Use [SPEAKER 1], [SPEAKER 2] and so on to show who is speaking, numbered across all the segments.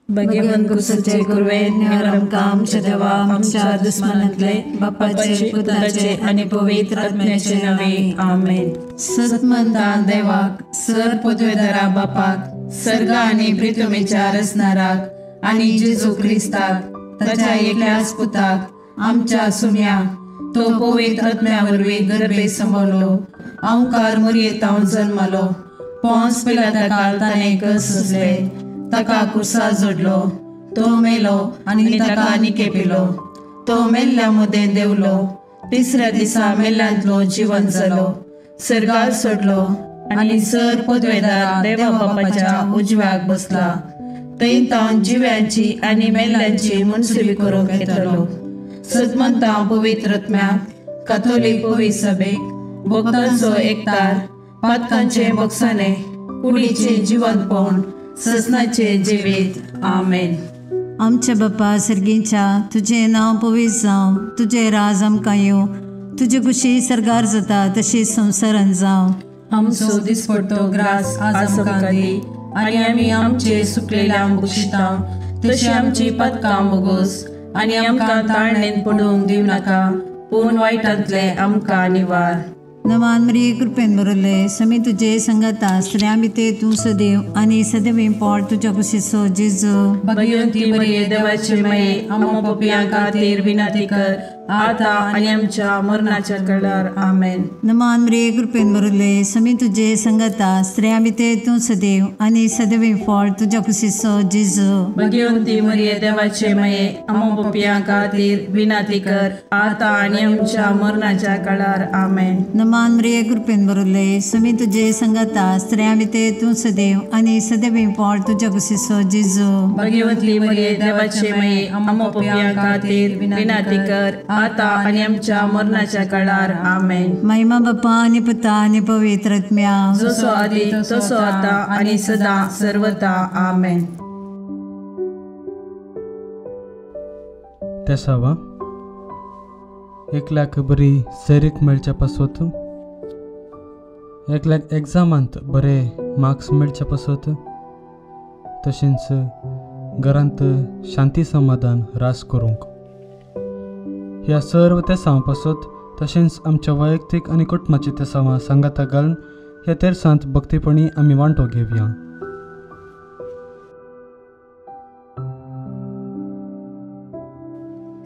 [SPEAKER 1] भगवान कुसाचे कुरवेन आमकां आमच्या देवा आमच्या दुस्मानांतले बापाचे पुताचे आनी पवित्र आत्म्याचे नांवे आमेन। सतमंता देवाक सर पदवेदारा बापाक सर्ग आनी प्रितुमेच्या रचणाराक आनी जेजू क्रिस्ताक ताच्या एकल्याच पुताक आमच्या सुम्याक तो पवित्र आत्म्या वरवीं गर्भे सांबाळलो अंकार मुरयेतावन जल्मलो पोंस पिलाता काळ ताणें कस सोंसले ताका कुर्सा जोडलो तो मेलो आनी ताका निकेपिलो तो मेल्ल्या मदें देंवलो तिसऱ्या दिसा मेल्ल्यांतलो जिवन जालो सर्गार सोडलो आनी सर पदवेदार देवा बापाच्या उजव्याक बसला थंय तावन जिव्यांची आनी मेल्ल्यांची मुनसुबी करूंक येतलो। सतमंता पवित्र आत्म्याक काथोलीक पवित्र सभेक भक्तांचो एकतार पातकांचे बक्षाने कुडीचे जिवंतपण ससनाचे जिवीत आमेन।
[SPEAKER 2] आमच्या बापा सर्गीच्या तुजें नांव पवित्र जावं, तुजें राज आमकां येवं, तुजे खुशी सर्गार जाता तशी संवसारान जावं।
[SPEAKER 1] आमचो दिसपडतो ग्रास आज आमकां दी आनी आमी आमचे सुकलेल्या बक्षिता तशी आमची पदकां बोगोस आनी आमकां ताळणेन पडूंक दिवं नाका पूण वायटांतले आमकां निवार।
[SPEAKER 2] नवान मरिये कृपेन भरले समी तुझे संगता स्त्रियां भितर तूं सदैव आनी सदैव पोट तुज्या कुशीचो जेजू।
[SPEAKER 1] भगवंती मरिये देवाची माये आमकां पापयां खातीर विनंती कर आतां आनी आमच्या मरणाच्या वेळार आमेन।
[SPEAKER 2] नमान मरिये कृपेन भरले समी तुझे संगता स्त्रियां भितर तूं सदैव आनी सदैव पोट तुज्या कुशीचो जेजू।
[SPEAKER 1] भगवंती मरिये देवाची माये आमकां पापयां खातीर विनंती कर आतां आनी आमच्या मरणाच्या वेळार आमेन।
[SPEAKER 2] नमान मरिये कृपेन भरले समी तुझे संगता स्त्रियां भितर तूं सदैव आनी सदैव पोट तुज्या कुशीचो जेजू।
[SPEAKER 1] भगवंती मरिये देवाची माये आमकां पापयां खातीर विनंती कर आतां आनी आमच्या मरणाच्या काळार आमेन।
[SPEAKER 2] महिमा बापा आनी पुता आनी पवित्र आत्म्या
[SPEAKER 1] जसो आदी तसो आतां आनी सदां सर्वता आमेन।
[SPEAKER 3] तेसावा एकल्याक बरी सैरीक मेळच्या पासत, एकल्याक एग्जामांत बरे मार्क्स मेळच्या पासत, तशेंच घरांत शांती समाधान रास करूंक ह्या सर्व तेसांव पासत तशेंच आमच्या वैयक्तीक आनी कुटुंबाची तेसांवां सांगाता घालून ह्या तेरसांत भक्तीपणी आमी वांटो घेवया।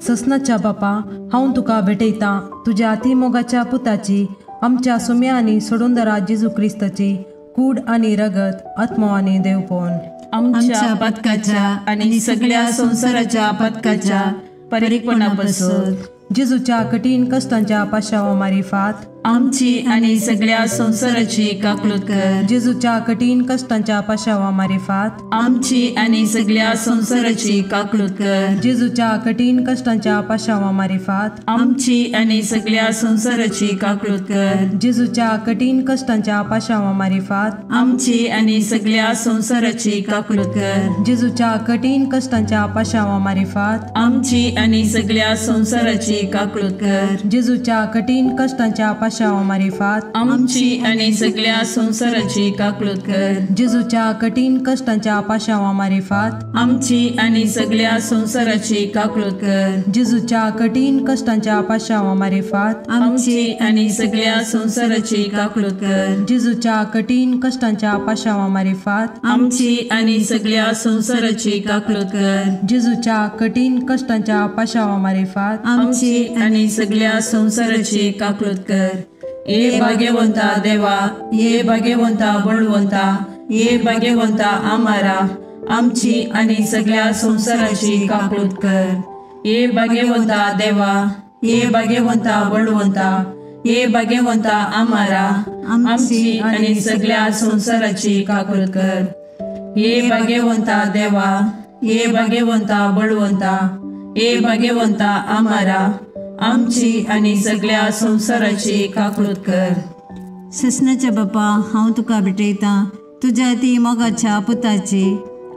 [SPEAKER 4] ससनाच्या बापा हांव तुका भेटयतां तुज्या अतिमोगाच्या पुताची आमच्या सुम्या आनी सोडूनदारा जेजू क्रिस्ताची कूड आनी रगत आत्मो आनी देवपण
[SPEAKER 1] आमच्या पदकाच्या आनी सगळ्या संवसाराच्या पदकाच्या परिपणा पासून
[SPEAKER 4] जेजूच्या कठीण कष्टांच्या पाशावा मारिफात
[SPEAKER 1] आमची आनी सगळ्या संवसाराची काकलूत कर।
[SPEAKER 4] जेजूच्या कठीण कष्टांच्या पाशावा मारिफात
[SPEAKER 1] आमची आनी सगळ्या संवसाराची काकलूत कर।
[SPEAKER 4] जेजूच्या कठीण कष्टांच्या पाशावा मारिफात
[SPEAKER 1] आमची आनी सगळ्या संवसाराची काकलूत कर।
[SPEAKER 4] जेजूच्या कठीण कष्टांच्या पाशावा मारिफात
[SPEAKER 1] आमची आनी सगळ्या संवसाराची काकलूत कर।
[SPEAKER 4] जेजूच्या कठीण कष्टांच्या पाशावा मारिफात
[SPEAKER 1] आमची आनी सगळ्या संवसाराची काकलूत कर।
[SPEAKER 4] जेजूच्या कठीण कष्टांच्या पाशावा मारिफात
[SPEAKER 1] आमची आनी सगळ्या संवसाराची काकलूत कर।
[SPEAKER 4] जेजूच्या कठीण कष्टांच्या पाशावा मारिफात
[SPEAKER 1] आमची आनी सगळ्या संवसाराची काकलूत कर।
[SPEAKER 4] जेजूच्या कठीण कष्टांच्या पाशावा मारिफात
[SPEAKER 1] आमची आनी सगळ्या संवसाराची काकलूत कर।
[SPEAKER 4] जेजूच्या कठीण कष्टांच्या पाशावा मारिफात
[SPEAKER 1] आमची आनी सगळ्या संवसाराची काकलूत कर।
[SPEAKER 4] जेजूच्या कठीण कष्टांच्या पाशावा मारिफात
[SPEAKER 1] आमची आनी सगळ्या संवसाराची काकलूत कर। ये भाग्यवंता देवा, ये भाग्यवंता बळवंता, ये भाग्यवंता आमारा आमची आनी सगळ्या संवसाराची काकलूत कर। ये भाग्यवंता देवा, ये भाग्यवंता बळवंता, ये भाग्यवंता आमारा आमची आनी सगळ्या संवसाराची काकलूत कर। ये भाग्यवंता देवा, ये भाग्यवंता बळवंता, ये भाग्यवंता आमारा, आमची आनी सगळ्या संवसाराची काकळूत कर।
[SPEAKER 2] ससनाच्या बापा, हांव तुका भेटयतां तुज्या ती मोगाच्या पुताची,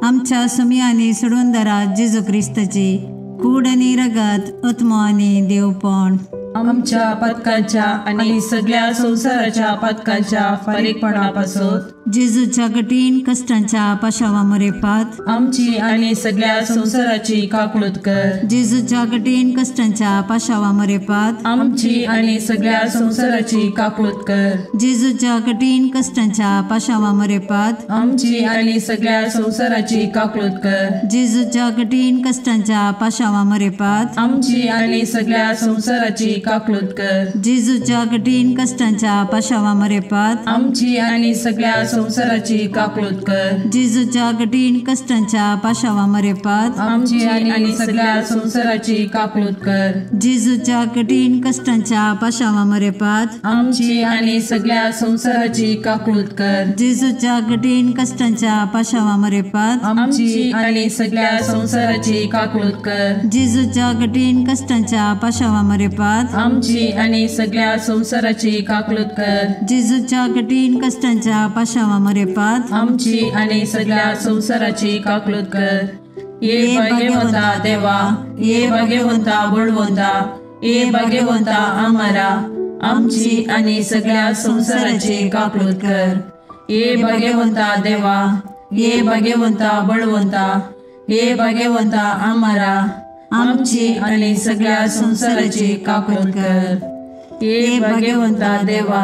[SPEAKER 2] आमच्या सुमी आनी सोडूनदारा जेजू क्रिस्ताची कूड आनी रगत, आत्मो आनी देवपण
[SPEAKER 1] आमच्या पातकांच्या आनी सगळ्या संवसाराच्या पातकांच्या फारीकपणापासून
[SPEAKER 2] जेजूच्या कठीण कश्टांच्या पाशावा मरेपात
[SPEAKER 1] आमची आनी सगळ्या संवसाराची काकळूत कर।
[SPEAKER 2] जेजूच्या कठीण कश्टांच्या पाशावा मरेपात
[SPEAKER 1] आमची आनी सगळ्या संवसाराची काकळूत कर।
[SPEAKER 2] जेजूच्या कठीण कश्टांच्या पाशावा मरेपात
[SPEAKER 1] आमची आनी सगळ्या संवसाराची काकळूत कर।
[SPEAKER 2] जेजूच्या कठीण कश्टांच्या पाशावा मरेपात
[SPEAKER 1] आमची आनी सगळ्या संवसाराची काकळूत कर।
[SPEAKER 2] जेजूच्या कठीण कश्टांच्या पाशावा मरेपात
[SPEAKER 1] आमची आनी सगळ्या संवसाराची काकळूत कर।
[SPEAKER 2] जेजूच्या कठीण कश्टांच्या पाशावा मरेपात
[SPEAKER 1] आमची आनी सगळ्या संवसाराची काकळूत कर।
[SPEAKER 2] जेजूच्या कठीण कश्टांच्या पाशावा मरेपात
[SPEAKER 1] आमची आनी सगळ्या संवसाराची काकळूत कर।
[SPEAKER 2] जेजूच्या कठीण कश्टांच्या पाशावा मरेपात
[SPEAKER 1] आमची आनी सगळ्या संवसाराची काकळूत कर।
[SPEAKER 2] जेजूच्या कठीण कश्टांच्या पाशावा मरेपात
[SPEAKER 1] आमची आनी सगळ्या संवसाराची काकळूत कर।
[SPEAKER 2] जेजूच्या कठीण कश्टांच्या पाशावा मरेपात
[SPEAKER 1] आमची आनी सगळ्या संवसाराची काकळूत कर। ये भाग्यवंता देवा, ये भाग्यवंता बळवंता, ये भाग्यवंता आमारा, आमची आनी सगळ्या संवसाराची काकळूत कर। ये भाग्यवंता देवा, ये भाग्यवंता बळवंता, ये भाग्यवंता आमारा, आमची आनी सगळ्या संवसाराची काकळूत कर। ये भाग्यवंता देवा,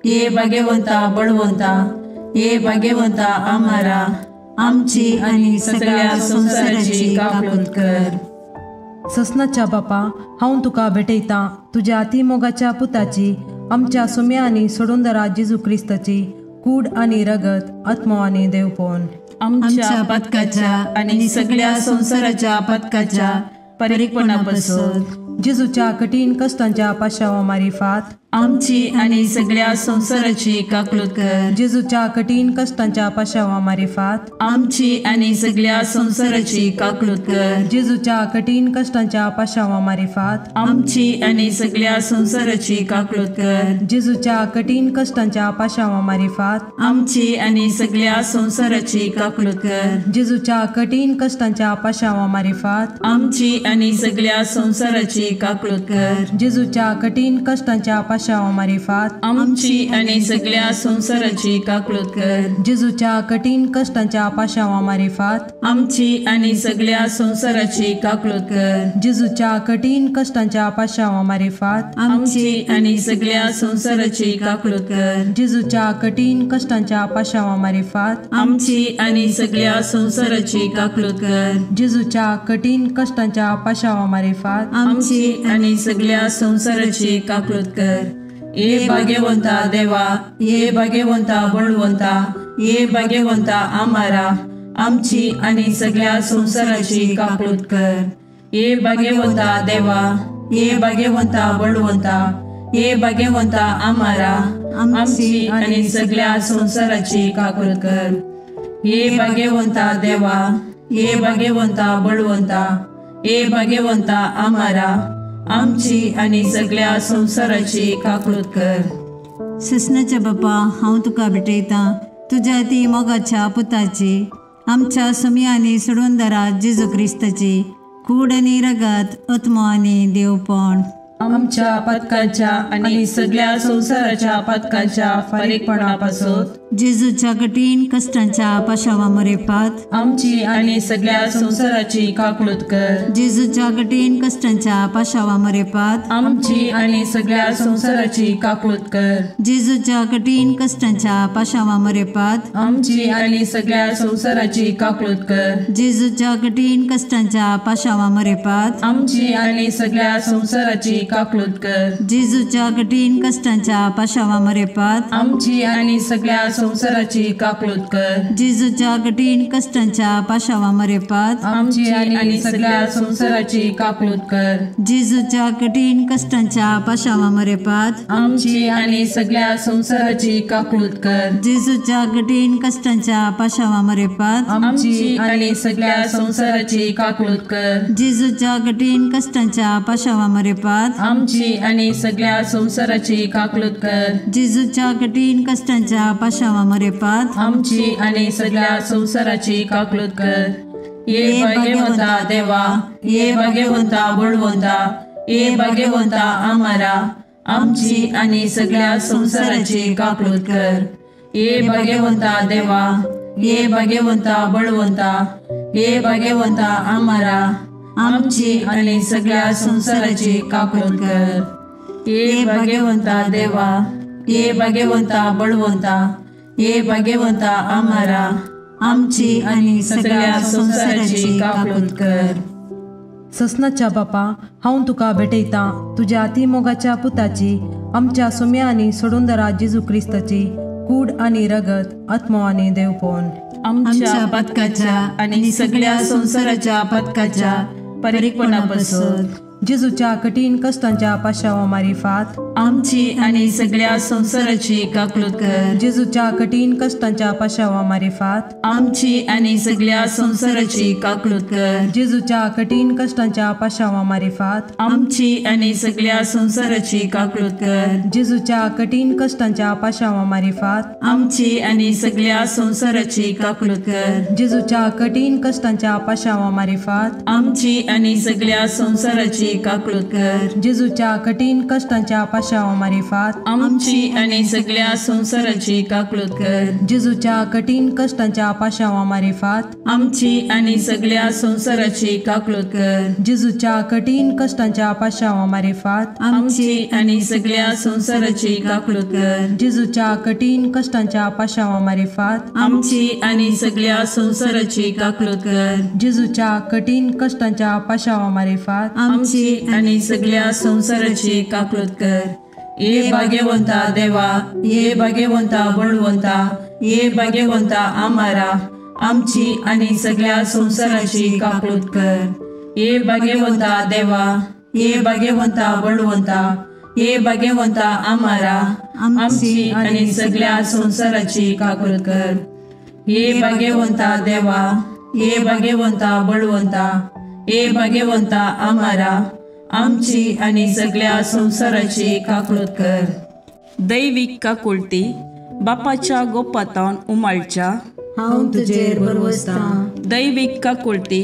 [SPEAKER 1] ये भाग्यवंता बळवंता, ये भाग्यवंता आमारा,
[SPEAKER 2] आमची आनी सगळ्या संवसाराची काकळूत कर।
[SPEAKER 4] ससनाच्या बापा, हांव तुका भेटयतां तुज्या अति मोगाच्या पुताची, आमच्या सुम्या आनी सोडूनदारा जेजू क्रिस्ताची कूड आनी रगत, आत्मो आनी देवपण
[SPEAKER 1] आमच्या पातकाच्या आनी सगळ्या संवसाराच्या पातकाच्या फारीकपणापासून
[SPEAKER 4] जेजूच्या कठीण कश्टांच्या पाशावा मारिफात
[SPEAKER 1] आमची आनी सगळ्या संवसाराची काकळूत कर।
[SPEAKER 4] जेजूच्या कठीण कश्टांच्या पाशावा मारिफात
[SPEAKER 1] आमची आनी सगळ्या संवसाराची काकळूत कर।
[SPEAKER 4] जेजूच्या कठीण कश्टांच्या पाशावा मारिफात
[SPEAKER 1] आमची आनी सगळ्या संवसाराची काकळूत कर।
[SPEAKER 4] जेजूच्या कठीण कश्टांच्या पाशावा मारिफात
[SPEAKER 1] आमची आनी सगळ्या संवसाराची काकळूत कर।
[SPEAKER 4] जेजूच्या कठीण कश्टांच्या पाशावा मारिफात
[SPEAKER 1] आमची आनी सगळ्या संवसाराची काकळूत कर।
[SPEAKER 4] जेजूच्या कठीण कश्टांच्या पाशावा मारिफात
[SPEAKER 1] आमची आनी सगळ्या संवसाराची काकळूत कर।
[SPEAKER 4] जेजूच्या कठीण कश्टांच्या पाशावा मारिफात
[SPEAKER 1] आमची आनी सगळ्या संवसाराची काकळूत कर।
[SPEAKER 4] जेजूच्या कठीण कश्टांच्या पाशावा मारिफात
[SPEAKER 1] आमची आनी सगळ्या संवसाराची काकळूत कर।
[SPEAKER 4] जेजूच्या कठीण कश्टांच्या पाशावा मारिफात
[SPEAKER 1] आमची आनी सगळ्या संवसाराची काकळूत कर।
[SPEAKER 4] जेजूच्या कठीण कश्टांच्या पाशावा मारिफात
[SPEAKER 1] आमची आनी सगळ्या संवसाराची काकळूत कर। ये भाग्यवंता देवा, ये भाग्यवंता बळवंता, ये भाग्यवंता आमारा, आमची आनी सगळ्या संवसाराची काकळूत कर। ये भाग्यवंता देवा, ये भाग्यवंता बळवंता, ये भाग्यवंता आमारा, आमची आनी सगळ्या संवसाराची काकळूत कर। ये भाग्यवंता देवा, ये भाग्यवंता बळवंता, ये भाग्यवंता आमारा, आमची आनी सगळ्या संवसाराची काकळूत कर।
[SPEAKER 2] ससनाच्या बापा, हांव तुका भेटयतां तुज्या ती मोगाच्या पुताची, आमच्या सुमी आनी सोडूनदारा जेजू क्रिस्ताची कूड आनी रगत, आत्मो आनी देवपण
[SPEAKER 1] आमच्या पातकांच्या आनी सगळ्या संवसाराच्या पातकांच्या फारीकपणापासून
[SPEAKER 2] जेजूच्या कठीण कश्टांच्या पाशावा मरेपात
[SPEAKER 1] आमची आनी सगळ्या संवसाराची काकळूत कर।
[SPEAKER 2] जेजूच्या कठीण कश्टांच्या पाशावा मरेपात
[SPEAKER 1] आमची आनी सगळ्या संवसाराची काकळूत कर।
[SPEAKER 2] जेजूच्या कठीण कश्टांच्या पाशावा मरेपात
[SPEAKER 1] आमची आनी सगळ्या संवसाराची काकळूत कर।
[SPEAKER 2] जेजूच्या कठीण कश्टांच्या पाशावा मरेपात
[SPEAKER 1] आमची आनी सगळ्या संवसाराची काकळूत कर।
[SPEAKER 2] जेजूच्या कठीण कश्टांच्या पाशावा मरेपात
[SPEAKER 1] आमची आनी सगळ्या संवसाराची काकळूत कर।
[SPEAKER 2] जेजूच्या कठीण कश्टांच्या पाशावा मरेपात
[SPEAKER 1] आमची आनी सगळ्या संवसाराची काकळूत कर।
[SPEAKER 2] जेजूच्या कठीण कश्टांच्या पाशावा मरेपात
[SPEAKER 1] आमची आनी सगळ्या संवसाराची काकळूत कर।
[SPEAKER 2] जेजूच्या कठीण कश्टांच्या पाशावा मरेपात
[SPEAKER 1] आमची आनी सगळ्या संवसाराची काकळूत कर।
[SPEAKER 2] जेजूच्या कठीण कश्टांच्या पाशावा मरेपात
[SPEAKER 1] आमची आनी सगळ्या संवसाराची काकळूत कर।
[SPEAKER 2] जेजूच्या कठीण कश्टांच्या पाशावा मरेपात
[SPEAKER 1] आमची आनी सगळ्या संवसाराची काकळूत कर। ये भाग्यवंता देवा, ये भाग्यवंता बळवंता, ये भाग्यवंता आमारा, आमची आनी सगळ्या संवसाराची काकळूत कर। ये भाग्यवंता देवा, ये भाग्यवंता बळवंता, ये भाग्यवंता आमारा, आमची आनी सगळ्या संवसाराची काकळूत कर। ये भाग्यवंता देवा, ये भाग्यवंता बळवंता, ये भाग्यवंता आमारा,
[SPEAKER 2] आमची आनी सगळ्या संवसाराची काकळूत कर।
[SPEAKER 4] ससनाच्या बापा, हांव तुका भेटयतां तुज्या अतिमोगाच्या पुताची, आमच्या सुम्या आनी सोडूनदारा जेजू क्रिस्ताची कूड आनी रगत, आत्मो आनी देवपण
[SPEAKER 1] आमच्या पथकाच्या आनी सगळ्या संवसाराच्या पथकाच्या परिपणापासून
[SPEAKER 4] जेजूच्या कठीण कश्टांच्या पाशावा मारिफात
[SPEAKER 1] आमची आनी सगळ्या संवसाराची काकळूत कर।
[SPEAKER 4] जेजूच्या कठीण कश्टांच्या पाशावा मारिफात
[SPEAKER 1] आमची आनी सगळ्या संवसाराची काकळूत कर।
[SPEAKER 4] जेजूच्या कठीण कश्टांच्या पाशावा मारिफात
[SPEAKER 1] आमची आनी सगळ्या संवसाराची काकळूत कर।
[SPEAKER 4] जेजूच्या कठीण कश्टांच्या पाशावा मारिफात
[SPEAKER 1] आमची आनी सगळ्या संवसाराची काकळूत कर।
[SPEAKER 4] जेजूच्या कठीण कश्टांच्या पाशावा मारिफात
[SPEAKER 1] आमची आनी सगळ्या संवसाराची काकळूत कर।
[SPEAKER 4] जेजूच्या कठीण कश्टांच्या पाशावा मारिफात
[SPEAKER 1] आमची आनी सगळ्या संवसाराची काकळूत कर।
[SPEAKER 4] जेजूच्या कठीण कश्टांच्या पाशावा मारिफात
[SPEAKER 1] आमची आनी सगळ्या संवसाराची काकळूत कर।
[SPEAKER 4] जेजूच्या कठीण कश्टांच्या पाशावा मारिफात
[SPEAKER 1] आमची आनी सगळ्या संवसाराची काकळूत कर।
[SPEAKER 4] जेजूच्या कठीण कश्टांच्या पाशावा मारिफात
[SPEAKER 1] आमची आनी सगळ्या संवसाराची काकळूत कर।
[SPEAKER 4] जेजूच्या कठीण कश्टांच्या पाशावा मारिफात
[SPEAKER 1] आमची आनी सगळ्या संवसाराची काकळूत कर। ये भाग्यवंता देवा, ये भाग्यवंता बळवंता, ये भाग्यवंता आमारा, आमची आनी सगळ्या संवसाराची काकळूत कर। ये भाग्यवंता देवा, ये भाग्यवंता बळवंता, ये भाग्यवंता आमारा, आमची आनी सगळ्या संवसाराची काकळूत कर। ये भाग्यवंता देवा, ये भाग्यवंता बळवंता, ये भाग्यवंता आमारा, आमची आनी सगळ्या संवसाराची काकळूत कर। दैवीक काकुळती बापाच्या गोपातावन उमाळच्या
[SPEAKER 2] हांव तुजेर भरवसतां।
[SPEAKER 1] दैवीक काकुळती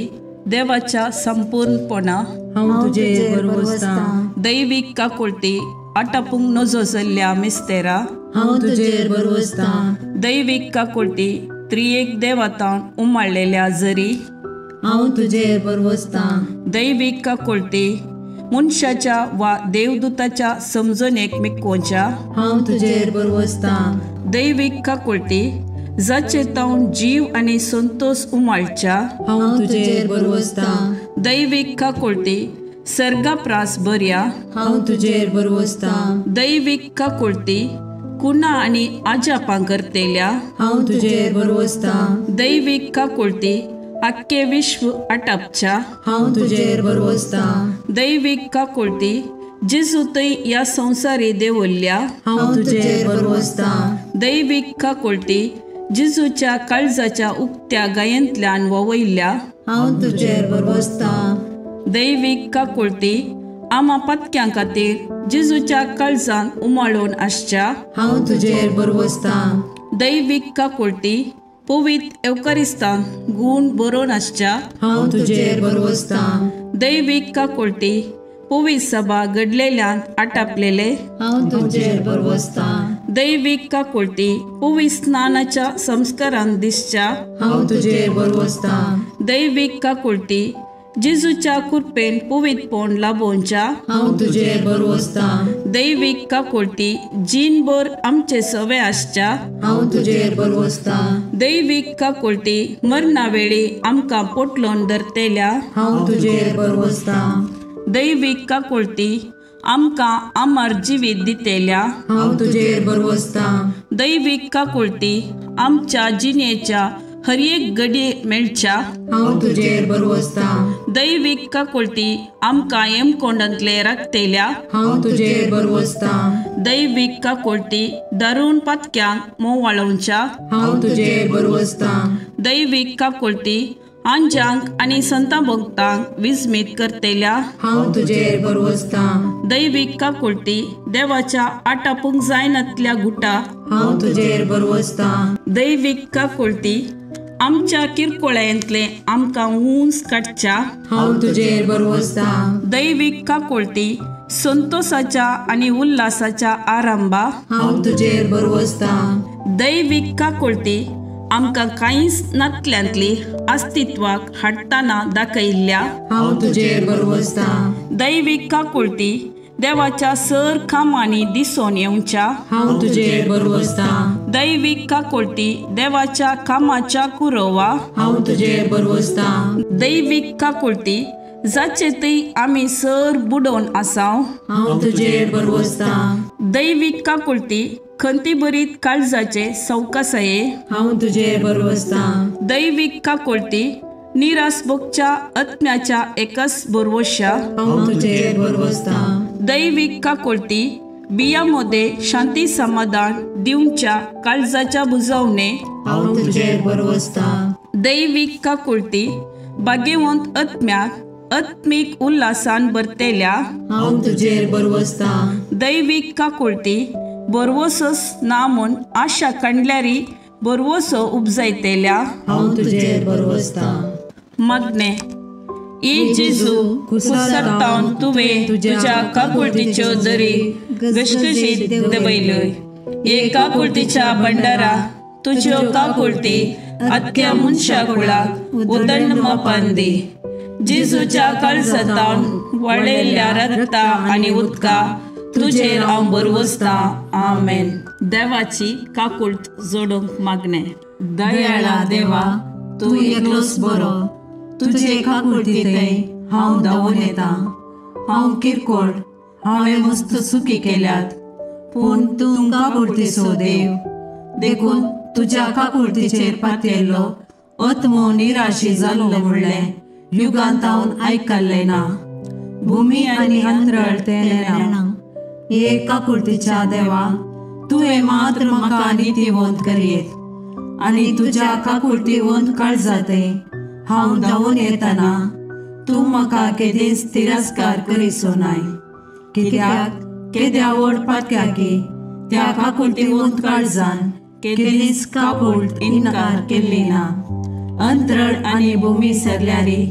[SPEAKER 1] देवाच्या संपूर्णपणा
[SPEAKER 4] हांव तुजेर भरवसतां।
[SPEAKER 1] दैवीक काकुळती आटापूंक नजो जाल्ल्या मिस्तेरा
[SPEAKER 2] हांव तुजेर भरवसतां।
[SPEAKER 1] दैवीक काकुळती त्रियेक देवातावन उमाळलेल्या जरी
[SPEAKER 2] हांव तुजेर भरवसतां।
[SPEAKER 1] दैवीक काकुळती मनशाच्या वा देवदूताच्या समजणेक मिकोवच्या
[SPEAKER 2] हांव तुजेर भरवसतां।
[SPEAKER 1] दैवीक काकुळती जाचे तावन जीव आनी संतोष उमाळच्या
[SPEAKER 2] हांव तुजेर भरवसतां।
[SPEAKER 1] दैवीक काकुळती सर्गाप्रास बऱ्या
[SPEAKER 2] हांव तुजेर भरवसतां।
[SPEAKER 1] दैवीक काकुळती कुणा आनी आजापां करतेल्या
[SPEAKER 2] हांव तुजेर भरवसतां।
[SPEAKER 1] दैवीक काकुळती आख्खे विश्व आटापच्या
[SPEAKER 2] हांव तुजेर भरवसतां।
[SPEAKER 1] दैवीक काकुळती जेजू थंय ह्या संवसारी देवल्ल्या
[SPEAKER 2] हांव तुजेर भरवसतां।
[SPEAKER 1] दैवीक काकुळती जेजूच्या काळजाच्या उक्त्या गायेंतल्यान ववयल्ल्या
[SPEAKER 2] हांव तुजेर भरवसतां।
[SPEAKER 1] दैवीक काकुळती आमा पत्क्यां खातीर जेजूच्या काळजान उमाळून आसच्या
[SPEAKER 2] हांव तुजेर भरवसतां।
[SPEAKER 1] दैवीक काकुळती पवित्र एवकारिस्तान गूण बरोवन आसच्या
[SPEAKER 2] हांव तुजेर भरवसतां।
[SPEAKER 1] दैवीक काकुळती पवित्र सभा घडलेल्यान आटापलेले
[SPEAKER 2] हांव तुजेर भरवसतां।
[SPEAKER 1] दैवीक काकुळती पवित्र स्नानाच्या संस्कारान दिसच्या
[SPEAKER 2] हांव तुजेर भरवसतां।
[SPEAKER 1] दैवीक काकुळती जेजूच्या कृपेन पवित्रपण लाभोवच्या
[SPEAKER 2] हांव तुजेर भरवसतां।
[SPEAKER 1] दैवीक काकुळती जीणभर आमचे सवे आसच्या
[SPEAKER 2] हांव तुजेर भरवसतां।
[SPEAKER 1] दैवीक काकुळती मरणा वेळी आमकां पोटलोन धरतेल्या
[SPEAKER 2] हांव तुजेर भरवसतां।
[SPEAKER 1] दैवीक काकुळती आमकां अमर जिवीत दितेल्या
[SPEAKER 2] हांव तुजेर भरवसतां।
[SPEAKER 1] दैवीक काकुळटी आमच्या जिणेच्या हर एक घडये मेळच्या
[SPEAKER 2] हांव तुजेर भरवसतां।
[SPEAKER 1] दैवीक काकुळटी आमकां येमकोंडांतले राखतेल्या
[SPEAKER 2] हांव तुजेर भरवसतां।
[SPEAKER 1] दैवीक काकुळटी दारुण पातक्यांक मोवाळोवच्या
[SPEAKER 2] हांव तुजेर भरवसतां।
[SPEAKER 1] दैवीक काकुळटी आंजांक आनी संता भक्तांक विस्मीत करतेल्या
[SPEAKER 2] हांव तुजेर भरवसतां।
[SPEAKER 1] दैवीक काकुळटी देवाच्या आटापूंक जायनातल्या गुटा
[SPEAKER 2] हांव तुजेर भरवसतां।
[SPEAKER 1] दैवीक काकुळटी आमच्या किरकोळ्यांतले आमकां उंच काडच्या
[SPEAKER 2] हांव तुजेर भरवसतां।
[SPEAKER 1] दैवीक काकुळटी संतोषाच्या आनी उल्हासाच्या आरंभा
[SPEAKER 2] हांव तुजेर भरवसतां।
[SPEAKER 1] दैवीक काकुळटी आमकां कांयच नातल्यांतली अस्तित्वाक हाडटना दाखयल्ल्या
[SPEAKER 2] हांव तुजेर भरवसतां।
[SPEAKER 1] दैवीक काकुळटी देवाच्या सर कामांनी दिसून येवच्या
[SPEAKER 2] हांव तुजेर भरवसतां।
[SPEAKER 1] दैवीक काकुळटी देवाच्या कामाच्या कुरवा
[SPEAKER 2] हांव तुजेर भरवसतां।
[SPEAKER 1] दैवीक काकुळटी जाचे थंय आमी सर बुडोवन आसाव
[SPEAKER 2] हांव तुजेर भरवसतां।
[SPEAKER 1] दैवीक काकुळटी खंती भरीत काळजाचे सवकासाये
[SPEAKER 2] हांव तुजेर भरवसतां।
[SPEAKER 1] दैवीक काकुळटी निराश भोगच्या आत्म्याच्या एकच भरवश्या
[SPEAKER 2] हांव तुजेर भरवसतां।
[SPEAKER 1] दैवीक काकुळटी बिया मध्ये शांती समाधान दिवच्या काळजाच्या बुजवणे
[SPEAKER 2] हांव तुजेर भरवसतां।
[SPEAKER 1] दैवीक काकुळटी भाग्यवंत आत्म्याक आत्मीक उल्हासान भरतेल्या
[SPEAKER 2] हांव तुजेर भरवसतां।
[SPEAKER 1] दैवीक काकुळटी भरवसोच ना म्हूण आशा काडल्यारी भरवसो उपजायतेल्या
[SPEAKER 2] हांव तुजेर भरवसतां।
[SPEAKER 1] मागणें ए जेजू कुसरतावन तुवें तुज्या काकुळटीच्यो दरी घसघशीत देंवयल्यो। हे काकुळटीच्या भंडारा तुज्यो काकुळटी आख्या मनशा कुळाक उदंड मापान दी। जेजूच्या काळजांतावन वळयल्ल्या रक्ता आनी उदका तुजेर हांव भरवसतां। आमेन। देवाची काकुळट जोडूंक मागणें। दयाळा देवा, तूं एकलोच बरो, तुजे काकुळटी थंय हांव धांवून येता। हांव किरकोळ, हांवें मस्त चुकी केल्यात, पूण तूं काकुळटीचो देव, देखून तुज्या काकुळटीचेर पातयेल्लो आत्मो निराशी जालो म्हणलें युगांत हांव आयकल्लें ना। भुमी आनी अंतरळ तें नेणा। हे काकुळटीच्या देवा, तुवें मात्र म्हाका नितीवंत करयेत आनी तुज्या काकुळटीवंत काळजांतय हांव धांवून येतना तूं म्हाका केदींच तिरस्कार करिसो नाय। कित्याक केद्या व्हड पातक्याकी त्या काकुळटीवंत काळजान केदींच काकुळट इन्कार केल्ली ना। अंतरळ आनी भुमी सरल्यारी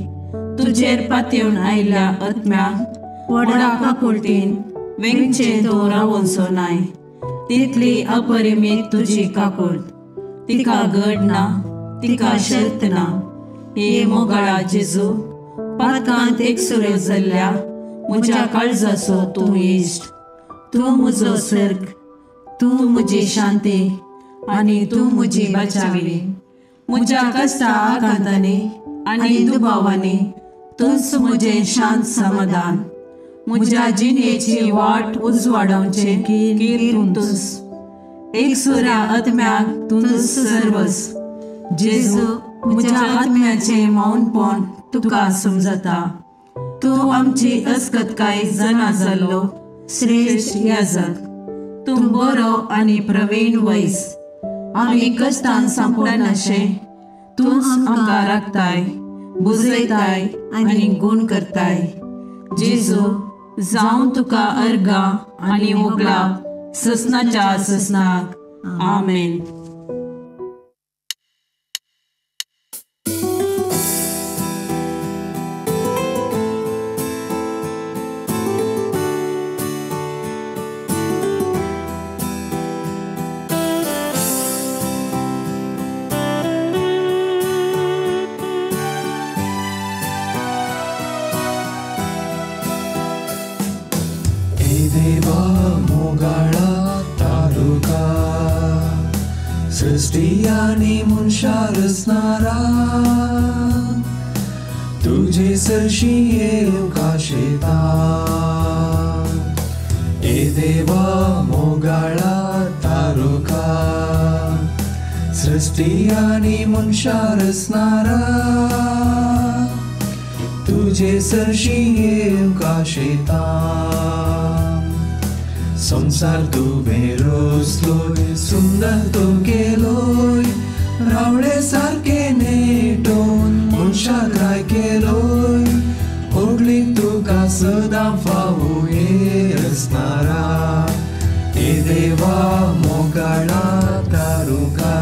[SPEAKER 1] तुजेर पातयेवन आयिल्ल्या आत्म्याक व्हडा काकुळटीन वेंगचें तूं रावोनसो नाय। तितली अपरिमीत तुजी काकुळट, तिका गड ना, तिका शर्त ना। हे मोगाळा जेजू, पातकांत एकसुरो जाल्ल्या म्हज्या काळजाचो तूं इश्ट, तूं म्हजो सर्ग, तूं म्हजी शांती आनी तूं म्हजी बचावी। म्हज्या कश्टा आकांतांनी आनी दुबावांनी तूंच म्हजें शांत समाधान। म्हज्या जिणेची वाट उजवाडावचें कीर तूंच, एकसुऱ्या आत्म्याक तूंच सर्वस। जेजू, म्हज्या आत्म्याचें मौनपण तुका समजता। तूं आमची अस्कतकाय जाणा जाल्लो श्रेश्ठ याजक, तूं बरो आनी प्रवीण वैस। आमी कश्टान सांपडनाशें तूंच आमकां राखताय, बुजयताय आनी गूण करताय। जेजू, जावं तुका अर्गां आनी होगळाप ससनाच्या ससनाक। आमेन।
[SPEAKER 5] देवा मोगाळा तारुका सृष्टी आनी मनशा रचणारा तुझे सरशी येवंक शेता। ए देवा मोगाळा तारुका। सृष्टी आनी मनशां रचणारा तुजे सरशी येवंक आशेता. संवसार तुवें रचलोय सुंदर तो केलोय रावळे सारके नेटोवन मनशाक राय केलोय होगली तुका सदां फावो हे रचणारा हे देवा मोगाळा तारुका.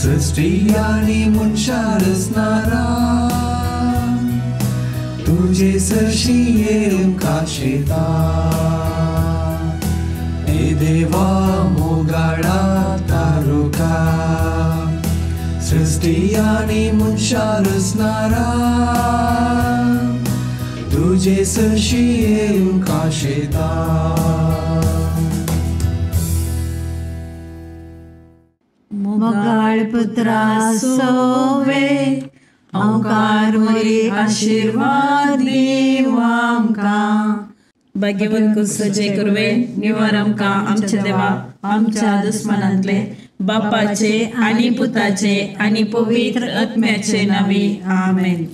[SPEAKER 5] सृष्टी आनी मनशां रचणारा तुजे सरशी येवंक आशेता. हे देवा मोगाळा तारुका सृष्टी आनी मनशां रचणारा तुजे सरशी येवंक आशेता.
[SPEAKER 2] मोगाळ पुत्रा सोवे ओंकार मोरी आशीर्वाद दीव आमकां.
[SPEAKER 1] भाग्यवंत कुसचे कुरवे निवार आमकां आमच्या देवा आमच्या दुस्मनांतले बापाचे आनी पुताचे आनी पवित्र आत्म्याचे नांवी आमेन.